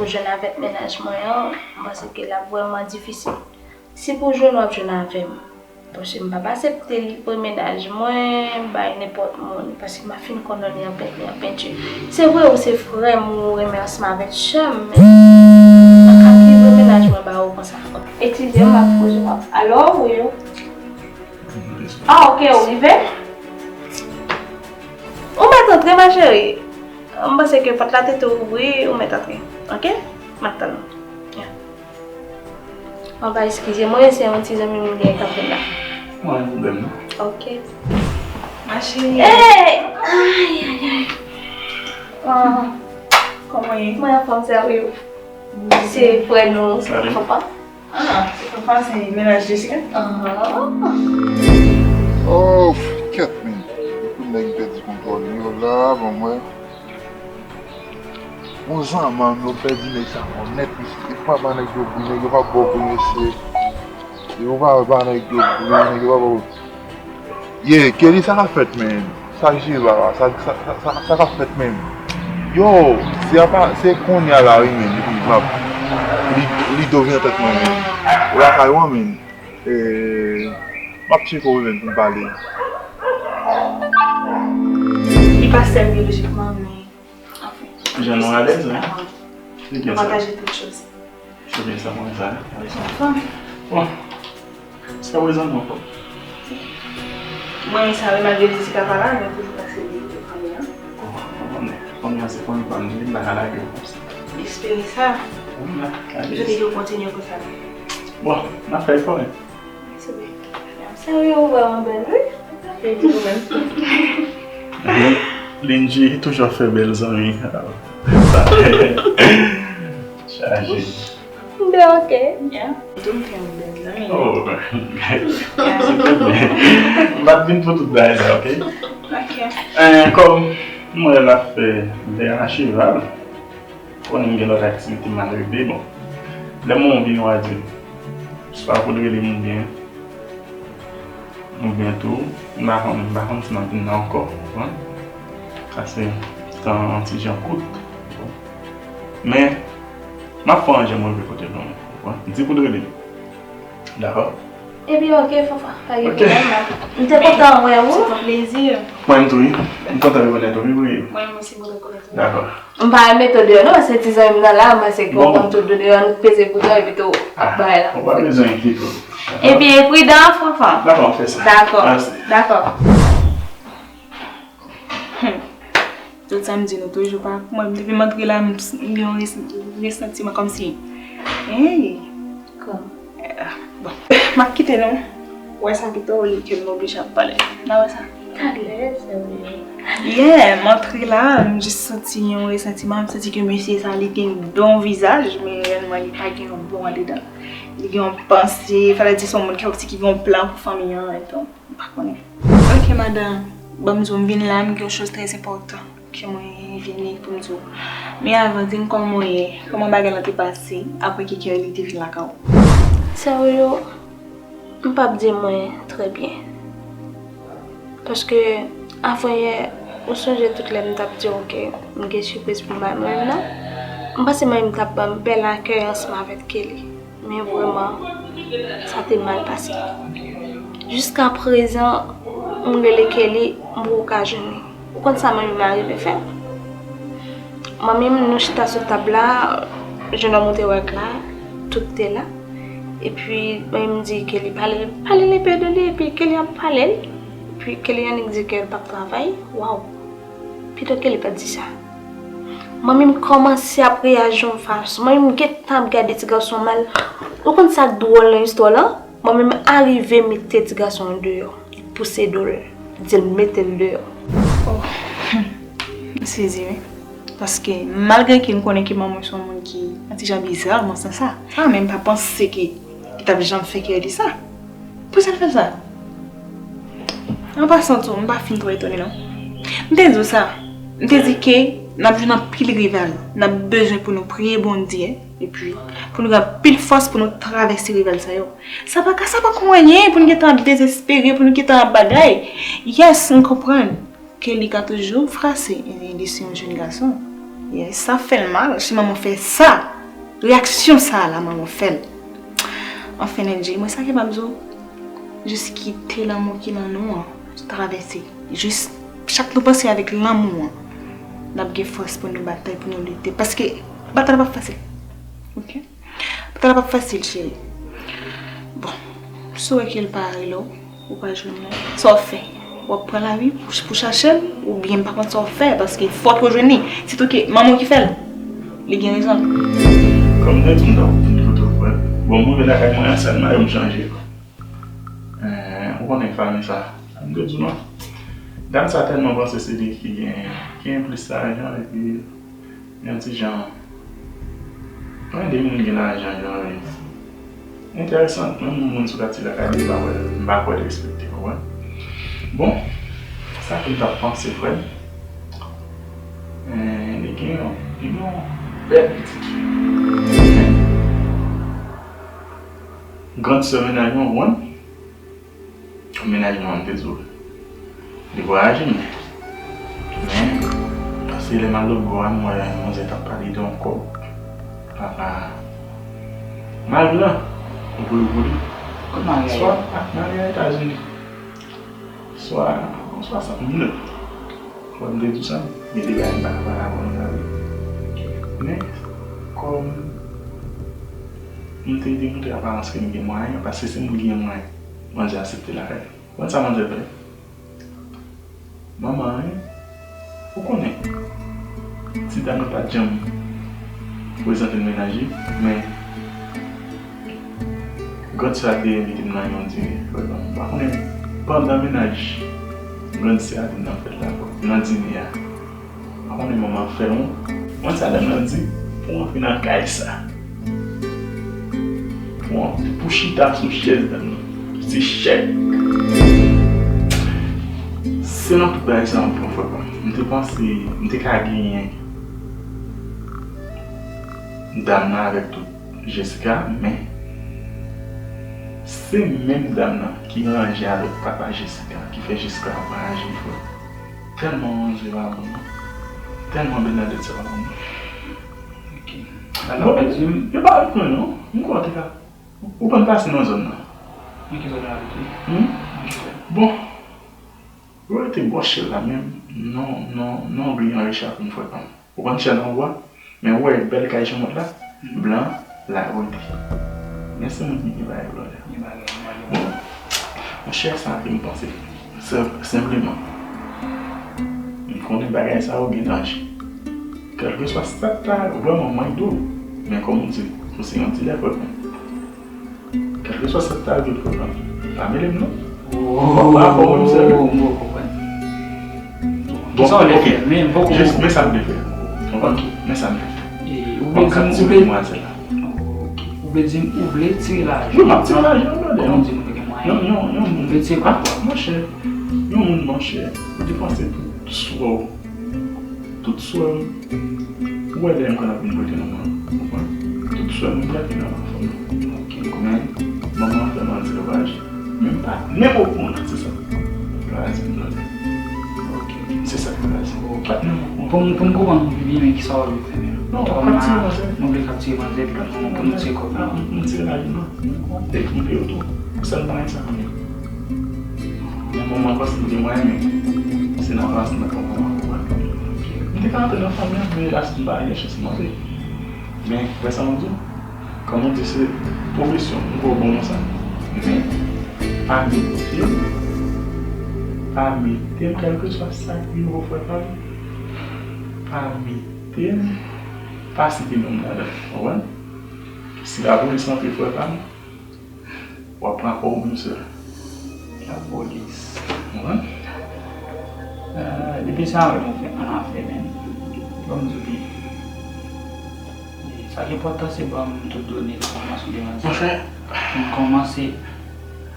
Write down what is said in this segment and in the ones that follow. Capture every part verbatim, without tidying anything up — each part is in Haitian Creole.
jwenn avèk mennaj mwen an, m panse ke l ap vrèman difisil. Si pou jwenn, w ap jwenn avè m. Paske m p ap aksepte livre mennaj mwen bay nenpòt moun, paske m ap fin kondane an penti, an penti. Se vre, ou se frè m, ou renmen ansanm avèk sè m, men m p ap livre mennaj mwen ba ou konsa. Eskize m, m ap poze w. Alo, wi. Ah, ok, ou rive? Ou mèt antre, ma chérie. M panse ke pòt la te tou ouvri, ou mèt antre. Ok? M ap tann ou. Yeah. Anba, eskize mwen, se yon ti zanmi m gen k ap vin la. Mwen, pwoblèm non. Ok. Ma chérie. Hey! Ay, ay, ay. Ah. Kòman ye? Mwen anfòm, sè, wi. Se frè nou, Fanfan. Ah, se Fanfan, se mennaj Jessica? Ah. Oh, kèt, men. Tout nèg pèdi kontwòl yo la, ban mwen. Bon, zanmanm yo pèdi nèg sa yo nèt, mesye. Yo pa ba nèg yo bri, nèg yo pa ba w bri, mesye. Yo pa ba nèg yo bri, nèg yo pa ba w. Yeah, Kelly, sa k ap fèt, man? Sa k jere la, sa, sa, sa, sa, sa k ap fèt, man? Yo, se apa, se kounye a la, wi, man, epi m ap, li, li do vin nan tèt mwen, man. Ou lakay ou an, man. Eh, m ap tcheke w, man, pou n pale. Li pa sè m byolojikman, men Jan nou alèz, wi. Nou pataje tout choz. Se byen sa, mwen sa. Bon, sa rezon nou ankò. Mwen sa, malgre Jessica pa la, men toujou pase li pou fanmi an. Bon, fanmi an se fanmi pa m, li pa ka lage w konsa. M espere sa. Bon, m ap lage. M swete ke w kontinye konsa. Bon, n ap fè efò, wi. Mèsi byen. Sè ou yo vrèman bèl, wi. Li di ou menm. Lindji toujou ap fè bèl zanmi. Chaje. M byen, ok. Yeah. Tou m fè yon bèl zanmi. Oh. Yeah. M pa t vin pou tout bagay sa, ok? Ok. Eh, kòm mwen la fè lè a cheval. Konnen m gen lòt aktivite m al regle, bon. Lè m wè w vini, w a di m. Swa pou l rele m oubyen, oubyen tou, m pa konn, m pa konn si m ap vin la ankò, w konprann? Paske tan an ti jan kout, bon. Men, m ap fè yon jan m rive kote l, w konprann? Di pou l rele m. Dakò? Ebyen, ok, Fanfan, pa gen pwoblèm, m te kontan wè ou. Se yon plezi. Mwen menm tou, wi. M kontan rekonèt ou, wi, wi. Mwen menm osi, mwen rekonèt ou. Dakò. M pa mete w deyò, non, se ti zanmi m nan la, mwen se kontan tou deyò, nou peze bouton epi tou bay la. Ou pa bezwen enkyete w. Ebyen, pridan, Fanfan. Dakò, m fè sa. Dakò. Mèsi. Dakò. Hmm. Tout sa m di nou toujou pa. Mwen, depi m antre la, m, m gen yon res-, resantiman kòmsi. Hey! Kòm? Eh, bon. M ap kite nou. Wè sa pito, li ke m oblije ap pale. N a wè sa. Talè, sè m yo. Yeah, m antre la, m jis santi yon resantiman, m santi ke mesye sa, li gen bon vizaj, men reyèlman, li pa gen yon bon andedan. Li gen yon panse, fò di se yon moun ki, ki gen yon plan pou fanmi an, epi. M pa konnen. Ok, madanm. Ban m di w, m vin la, m gen yon choz trè enpòtan ke mwen vini pou m di w. Men avan, di m kòman w ye, kòman bagay lan te pase, apre ke Kerly te vin lakay ou? Sè w yo, m p ap di mwen trè byen. Paske, avanyè, ou sonje tout lè m t ap di w ke m gen sipriz pou bay mwen menm nan? M panse mwen menm t ap ban m bèl akèy ansanm avèk Kerly. Men vrèman, sa te mal pase. Jiska prezan, m rele Kerly, m poko ka jwenn li. Ou konn sa manmi m arive fè? Manmi m, nou chita sou tab la, jenòm ou te wè k la, tout te la. Epi, manmi m di Kerly pale, pale l enpe de li, epi Kerly ap pale l. Epi Kerly annik di ke l p ap travay. Waw! Pito Kerly pa t di sa. Manmi m kòmanse ap reyaji yon fason. Manmi m gentan ap gade ti gason mal. Ou konn sa k dwòl nan istwa lan? Manmi m arive mete ti gason an deyò. Li pouse do l, li di l mete l deyò. Oh, m sezi, wi. Paske, malgre ke m konnen ke manman m se yon moun ki yon ti jan biza nan sans sa, men m pa panse ke li t ap janm fè Kerly sa. Poukisa l fè l sa? An pasan tou, m pa fin twò etone non. M te di w sa. M te di ke n ap jwenn anpil rival. N ap bezwen pou nou priye Bondye, epi pou nou gen anpil fòs pou nou travèse rival sa yo. Sa pa ka, sa pa kon anyen pou nou gentan ap dezespere, pou nou gentan ap bagay. Yes, m konprann. Ke li ka toujou frase, e li se yon jèn gason. Yes, sa fè l mal, si manman fè sa, Reyaksyon sa a la, manman fè l. Anfen, N J, mwen sa ke m ap di w, jis kite lanmou ki nan nou an travèse. Jis chak nou panse avèk lanmou an, n ap gen fòs pou nou batay, pou nou lite. Paske batay la p ap fasil. Oke? Batay la p ap fasil, cheri. Bon, si w wè ke l pa rele w, ou pa jwenn li. Sa w ap fè? W ap pran lavi pou, pou chache l, oubyen m pa konn sa w ap fè, paske fòk ou jwenn li. Sitou ke manman w ki fè l, li gen rezon l. Kòm m te di w, m t ap di kote w frè. Bon, m rive lakay mwen an, sèlman yo m chanje. Eh, ou konnen fanmi sa. M te di w non. Dam sa tèlman panse se li ki gen, ki gen plis lajan, epi yon ti jan, mwen de moun gen lajan, gen anyen. Enteresan, menm moun sou katye la ka di pa wè, m pa kwè l respekte, konprann? Bon, sa ke m t ap panse, frè m. Eh, li gen yon, li gen yon bèl pitit. Grann sè mennaj mwen, konprann? Menaj mwen an, m te di w, li vwayaje, men, men, paske lè m al lòt bò a, m wè manzè t ap pale de yon kòb. Papa, mari lan, ou pou, ou pou li. Kot mari a ye? Swa ak mari a Etazini, swa yon swasant mil. Fò m te di w sa, gen de bagay m pa ka pale avè w nan lavi. Men, kòm m te demontre aparans ke m gen mwayen, paske si m gen mwayen, manzè aksepte lakay. Konn sa manzè fè? Manman, wi. Ou konnen, ti dam nan pa t janm prezante l mennaj li, men grann sè a te envite m nan yon dine. M pa konnen, pandan mennaj grann sè a te nan fèt la, nan dine a. Pa konnen manman fè yon. Mwen sa dam nan di, pou antre nan kay sa. Pou, pou chita sou chèz dam nan. Se chèk. Se nan tout bagay sa mwen pran frè pa m. M te panse, m te ka genyen dam nan avèk tout Jessica, men se menm dam nan ki ranje avèk papa Jessica, ki fè Jessica ap ranje frè. Tèlman ranje pa bon non. Tèlman Bernadette se pa bon non. Ok. Sa nan pèdi m. Yo pa avèk mwen non. M kwè w te ka. Ou konn pase nan zòn nan. Nan ki zòn yo abite? Hmm? Nan ki zòn? Bon. Yo rete bò Shell la menm. Non, non, non, Brian Richard pou m fè pa m. Ou konn Shell anwo a? Men ou wè bèl kay chanmòt la, blan, la rete. Men se moun ki gen bagay vlòdè. Gen bagay vlòdè. Bon, monchè, sa ke m panse. Se, senpleman, m konnen bagay sa yo gen danje. Kèlkeswa sa k ta rive, vrèman, mwen di w, men kòm ou di, ou se yon dilè, frè pa m. Kèlkeswa sa k ta rive, frè pa m, pa mele m non. Oh, pa, pa, pa, m serye. Bon, kisa w vle fè? Men, men sa m vle fè. Konprann? Men sa m vle fè. Ou vle di m, ou vle, ok. Ou vle di m, ou vle tire lajan. Wi, m ap tire lajan, brother. Kòman w di moun yo gen mwayen? Yon, yon, yon moun. Ou vle tire kòb pou w. Monchè, yon moun, monchè, ou depanse tout sou w. Tout sou w. Ou wè lè m konn ap vin prete manman, ou konprann? Tout sou w, m prete nan fanm nan. Ok. Men, manman fè m antre vwayaje. Men m pa menm okouran, se sa. Yo pa di m non. Ok. Se sa yo pa di m. Ou pa t menm okouran. Pou m, pou m konprann pi byen, men kisa w vle fè menm? Non, w ap kaptire manzè. Nou vle kaptire manzè, pou nou, pou nou tire kòb la. M tire lajan nan. E m peye w tou. Sèl mwayen sa m gen. Men manman panse m gen mwayen, men se nan aparans m nan pran manman, ou konprann? M te ka antre nan fanmi an, men elas m pa gen chans m antre. Men, wè sa m di w? Kòm ou di, se pwofesyon m, m twò bon nan sa. Men, pa mete m, pa mete m, kèlkeswa sa ki rive frè pa m, pa mete m, pa site non m ladan l, w konprann? Si lapolis antre frè pa m, w ap pran kò w menm sèl. Lapolis. Ou konprann? Eh, depi sa, nou fè ann afè, men. Ban m di w byen. E sa ki enpòtan, se ban m tout done, enfòmasyon de manzè. Pou m kòmanse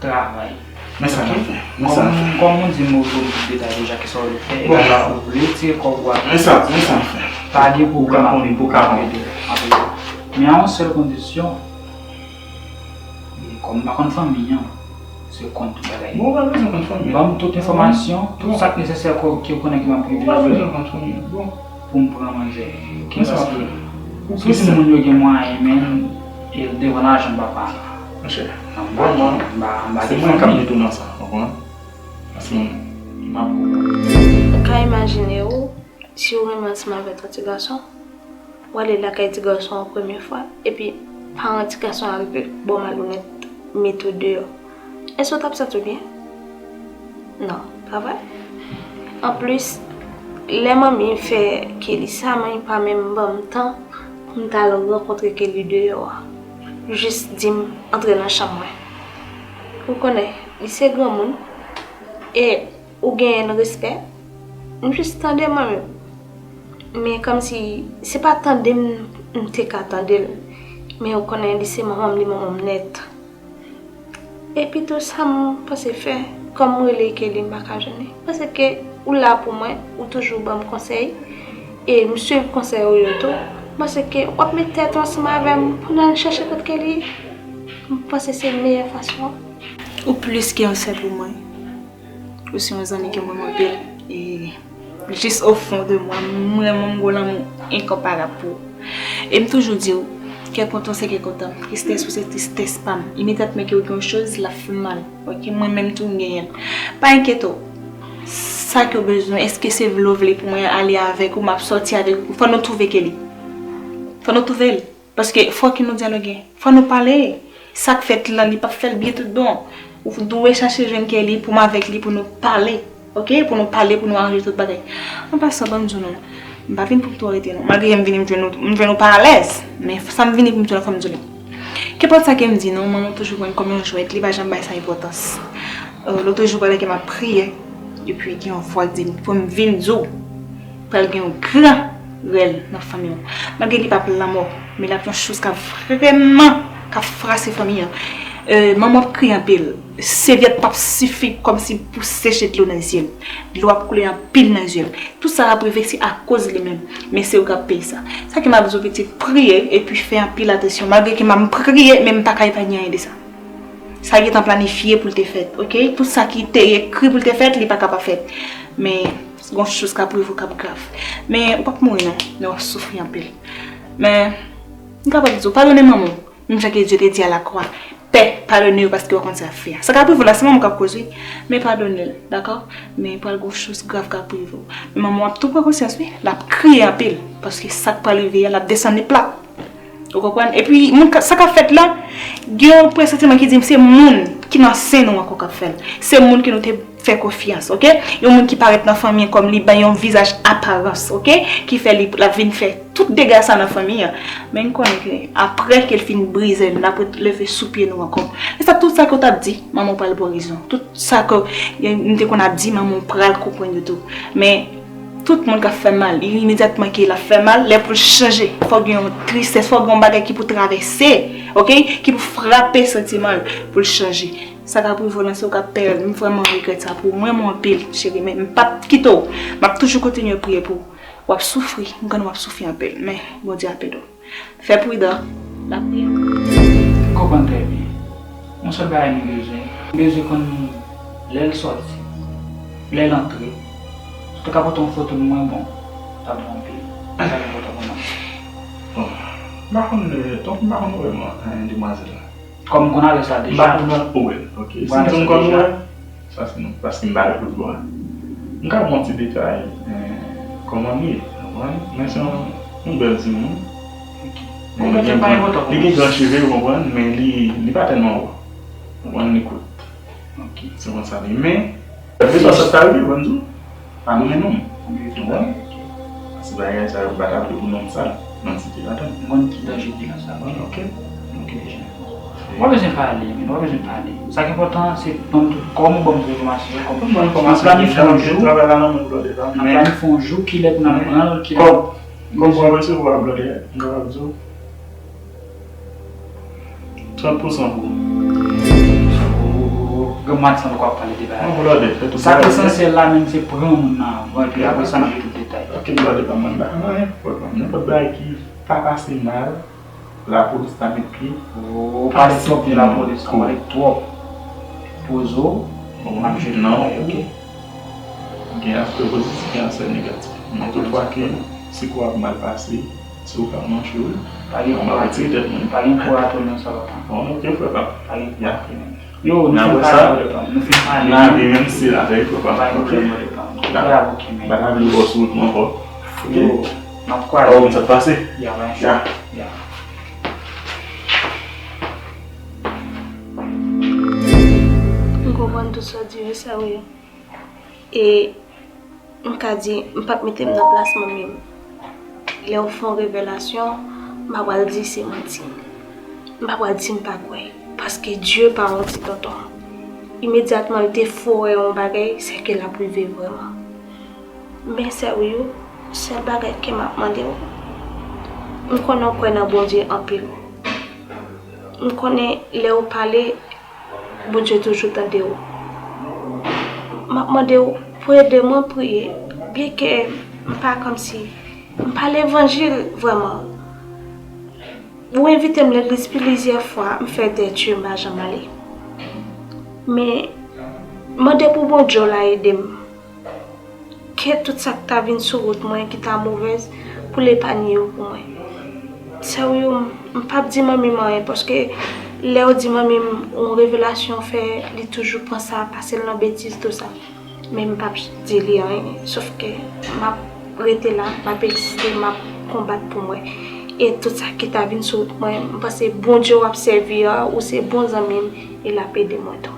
travay. Men sa n ap fè. Men sa n ap fè. Kòm, kòm ou di m, ou di m tout detay deja, kisa w vle fè, epi la, ou vle tire kòb ou a. Men sa, men sa n ap fè. Pa gen pwoblèm, m ap ede w, m ap ede w. Men a yon sèl kondisyon, e kòm m pa konn fanmi an, se konn tout bagay. Bon, ou pa bezwen konn fanmi an. Ban m tout enfòmasyon, tout sa k nesesè ke, ke w konnen ke m ap rive fè pou m pran manzè. Ki sa w ap fè? Si timoun yo gen mwayen menm, e devan lajan papa. Monchè, m pa, m pa, m pa se mwen k ap mete w nan sa, w konprann? Paske m ap Ou ka imajine w, si w renmen ansanm avèk yon ti gason, w ale lakay ti gason an premye fwa, epi paran ti gason an rive ba w malonèt, mete w deyò. Èske w t ap santi w byen? Non, pa vre? Anplis, lè manmi fè Kelly sa, manmi pa menm ban m tan pou m t al rankontre Kelly deyò a. Jis di m antre nan chanm mwen. Ou konnen, li se granmoun, e ou genyen l respè. M jis tande manmi. Men kòmsi se pa tande m, m te ka tande l. Men ou konnen, li se manman m, li manman m nèt. Epi tou, sa m panse fè, kòm m rele Kelly, m pa ka jwenn li. M panse ke ou la pou mwen, ou toujou ban m konsèy, e m swiv konsèy ou yo tou. M panse ke w ap met tèt ou ansanm avè m pou n al chèche kot Kelly ye. M panse se meyè fason an. Ou plis ke yon sè pou mwen. Ou se yon zanmi ke m renmen anpil. E jis o fon de mwen, m renmen w, m gen yon lanmou enkonparab pou ou. E m toujou di w, kè kontan se kè kontan, tristès ou se tristès pa m. Imedyatman ke w gen yon choz, l ap fè m mal. Oke, mwen menm tou m genyen l. Pa enkyete w. Sa ke w bezwen, èske se vle w vle pou mwen ale avèk ou, m ap sòti avèk ou, fò nou twouve Kelly. Fò nou twouve l. Paske fò ke nou dyaloge. Fò nou pale. Sa k fèt lan, li p ap fè l byen tout bon. Ou dwe chache jwenn Kelly pou m avèk li, pou nou pale. Oke? Pou nou pale, pou nou aranje tout bagay. An pasan, ban m di w non. M pa vin pou m tou rete non. Malgre m vini, m jwenn ou, m jwenn ou pa alèz. Men sa m vini pou m di w la, fò m di w li. Kenpòt sa ke m di non, manman toujou pran l kòm yon jwèt, li pa janm bay sa enpòtans. Euh, lòt jou, pandan ke m ap priye, epi gen yon vwa k di m pou m vin di w, pral gen yon gran rèl nan fanmi w. Malgre li p ap lanmò, men l ap yon choz k ap vrèman, k ap frase fanmi an. Euh, manman ap kriye anpil. Sèvyèt p ap sifi kòmsi pou seche dlo nan zye l. Dlo ap koule anpil nan zye l. Tout sa ap rive se akoz li menm. Men se ou k ap peye sa. Sa ke m ap di w pitit, priye epi fè anpil atansyon. Malgre ke m ap priye, men m pa ka epanye anyen de sa. Sa gentan planifye pou l te fèt, oke? Tout sa ki te ekri pou l te fèt, li pa ka pa fèt. Men, gon choz k ap rive w k ap grav. Men, ou p ap mouri non, men w ap soufri anpil. Men, m kapab di w, padone manman w. Menm jan ke Dye te di a lakwa, pè, padone yo paske yo pa konn sa y ap fè a. Sa k ap rive w la, se manman w k ap koz wi. Men padone l, dakò? Men pral gon choz grav k ap rive w. Men manman w ap tou pran konsyans wi, l ap kriye anpil, paske sa k pral rive a, l ap desann li plat. Ou konprann? Epi, moun ka, sa k ap fèt la, gen yon presantiman ki di m se moun ki nan sen nou ankò k ap fè l. Se moun ke nou te fè konfyans, oke? Yon moun ki parèt nan fanmi an kòm li bay yon vizaj aparans, oke? Ki fè li, l ap vin fè tout dega sa nan fanmi an. Men n konnen ke apre ke l fin brize nou, n ap ret leve sou pye nou ankò. E sa, tout sa ke w t ap di, manman w pral ba w rezon. Tout sa ke, e, m te konn ap di, manman w pral konprann yo tou. Men, tout moun k ap fè mal, imedyatman ke l ap fè mal, lè pou l chanje, fò gen yon tristès, fò gen yon bagay ki pou travèse, oke? Ki pou frape santiman l pou l chanje. Sa k ap rive w lan, se ou k ap peye l. M vrèman regrèt sa pou ou. M renmen w anpil, cheri, men m p ap kite w. M ap toujou kontinye priye pou ou. W ap soufri, m konnen w ap soufri anpil, men Bondye ap ede w. Fè pridan, lapriyè. M konprann trè byen. Yon sèl bagay m bezwen, m bezwen konn lè l sòti, lè l antre. Si w te ka pote yon foto pou mwen, bon, t ap bon anpil. Sa k enpòtan pou mwen. Bon, m pa konn, euh, donk, m pa konn vrèman, euh, demwazèl la. Kòm m konn adrès la deja. M pa konn wè l, ok. Si m di m konn wè l, sa se non, paske m pa rete bò a. M ka ba w yon ti detay, eh, kòman l ye, w konprann? Men se yon, yon bèl timoun. Ok. Bon, men li gen gran, li gen gran cheve, w konprann, men li, li pa tèlman wo. W konprann, li kout. Ok. Se konsa li ye. Men, de swasan ta rive, ban m di w. Pa nonmen non m. Ou konprann? Paske bagay sa yo pa ta vle pou non m sal nan site ladan. M konn ki danje ki nan sa. Ok. Ok, deja. W pa bezwen pale, men w pa bezwen pale. Sa ki enpòtan, se ban m tout kòm ou ban m tout enfòmasyon yo, kòm n ap planifye yon jou, n ap planifye yon jou, kilè pou n al pran l, kilè. Kòm, kòm mwen resevwa blòdè, m kapab di w. Trant pou san pou ou. Gen match sa nou ka pale de bagay. Sa ki esansyèl la menm se pran moun nan avan, epi apre sa n ap gen tout detay. Ok, blòdè pa mwen la. Nenpòt bagay ki pa pase mal, lapolis ta met pye. Oh, pale twòp de lapolis, pale twòp. Poze w, n ap jete bagay, ok? Gen aspè pozitif, gen aspè negatif. Men tout fwa ke si kou ap mal pase, Si w ka manje, wi. Pa gen kou a tou. Pa gen kou a tou nan sa, papa. Bon, ok, frè pa m. Pa gen kou a tou, non. Yo, nou fin pale, frè pa m. Nou fin pale. N a vi menm si la vèy, frè pa m. Pa gen pwoblèm, frè pa m. Bagay la bò sou wout mwen ankò. Ok. Yo, n ap kwaze. Oh, sa pase? Ya, ya. M konprann tout sa w di yo, sa vre. E m ka di, m p ap mete m nan plas manmi m. Lè w fè yon revelasyon, m pa pral di se manti. M pa pral di m pa kwè, paske Dye pa yon ti tonton. Imedyatman l te fè w wè yon bagay, se ke l ap rive vrèman. Men sè w yo, sèl bagay ke m ap mande w, m konnen w kwè nan Bondye anpil. M konnen lè w pale, Bondye toujou tande w. M ap mande w pou ede mwen priye, byenke m pa kòmsi, m pa levanjil vrèman. Ou envite m legliz plizyè fwa, m fè tèt yo, m pa janm ale. Men, mande pou Bondye w la ede m. Ke tout sa k ta vin sou wout mwen ki ta movèz, pou l epanye yo pou mwen. Sè w yo, m p ap di manmi m anyen, paske lè w di manmi m yon revelasyon w fè, li toujou pran sa, pase l nan betiz, tou sa. Men m p ap di li anyen, sof ke m ap rete la, m ap egziste, m ap konbat pou mwen. E tout sa ki ta vin sou wout mwen, m panse Bondye w ap sèvi a, ou se bon zanmi m, e l ap ede mwen tou.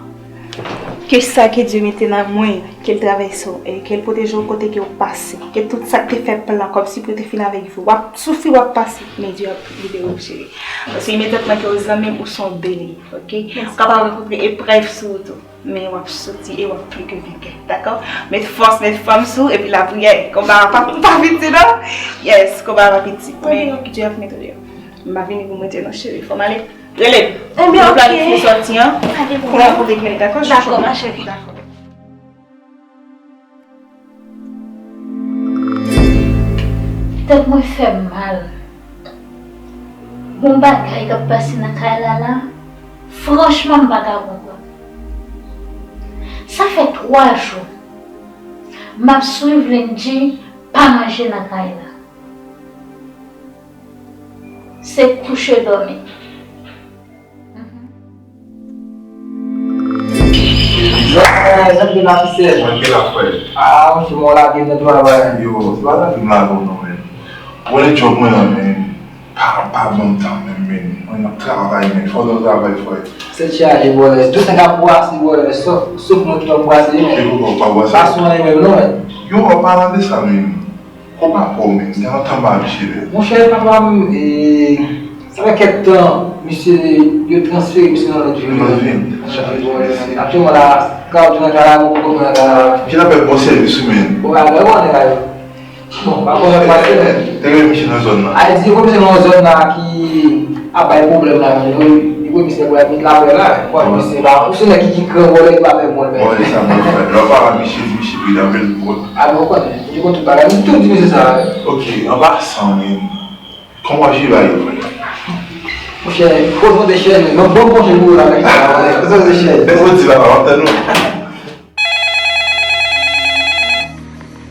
Ke sa ke Dye mete nan mwen, ke l travèse w, e ke l pwoteje w kote ke w pase. Ke tout sa k te fè plan kòmsi pou yo te fini avèk vi w. W ap soufri, w ap pase, men Dye ap libere w, cheri. Paske imedyatman ke w zanmi m, ou se yon beni, ok? Ou kapab rankontre eprèv sou wout ou, men w ap soti e w ap pli ke venkè, dakò? Met fòs, met fòm sou ou, epi lapriyè. Konba a pa, pa piti, non? Yes, konba a pa piti. Men Dye ap mete w deyò. M pa vini pou m rete, non, cheri. Fò m ale. Rele m. Ebyen, ok. Nou planifye sòti an. Pa gen pwoblèm. Pou nou kote k rele, dakò, chouchou? Dakò, ma chérie. Dakò. Tèt mwen fè m mal. Gon bagay k ap pase nan kay la la. Franchman, m pa ka konprann. Sa fè twa jou m ap swiv Lindji pa manje nan kay la. Se kouche dòmi. Mwen gen la, frè. Ah, monchè, mwen lage nan travay. Yo, yo lage m la non, non, men. Bon, le job mwen an, men. Pa, pa bon tan, men, men. Mwen ap travay, men. Fò nou travay, frè. Tèt chaje, bwè. Tout nèg ap bwase, bwè. Sof, sof mwen ki pa bwase, men. Se pou ou pa bwase? Pa sou anyen menm, non, men. Yo, an palan de sa, men. Kòman pa w menm? Gen lontan m pa wè misye menm. Monchè, papa m, e, sa fè kèk tan, misye, yo transfere misye nan lòt vil. Nan lòt vil. Aktyèlman la, ka w di nan kay la, ou konprann nan kay la. Misye t ap fè bon sèvis wi, men. Bon, bagay bon, nèg la yo. Bon, pa konnen sa k pase, men. Te gen misye nan zòn nan. A di, yo misye nan zòn nan ki ap bay pwoblèm la, men yo, yo misye pou met lapè la, men. Bon, misye pa, ou se nèg ki, ki gran vòlè, ki pa fè bon, men. Bon, e sa, mwen fè. Lè w pale a misye, di misye pi anpil. A, bon, konnen. Yo konn tout bagay, m tou di misye sa. Ok, an pasan, men, kòman w ap jere bagay yo, frè? Monchè, fò w mande chèn, men bon, bon, chèn pou la, men. Sa se chèn. Bèl pwodui la, w ap tann ou.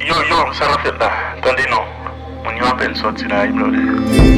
Yo, yo, sa n ap fèt la? Tande non. Moun yo apèn sòti la, wi, blòdè.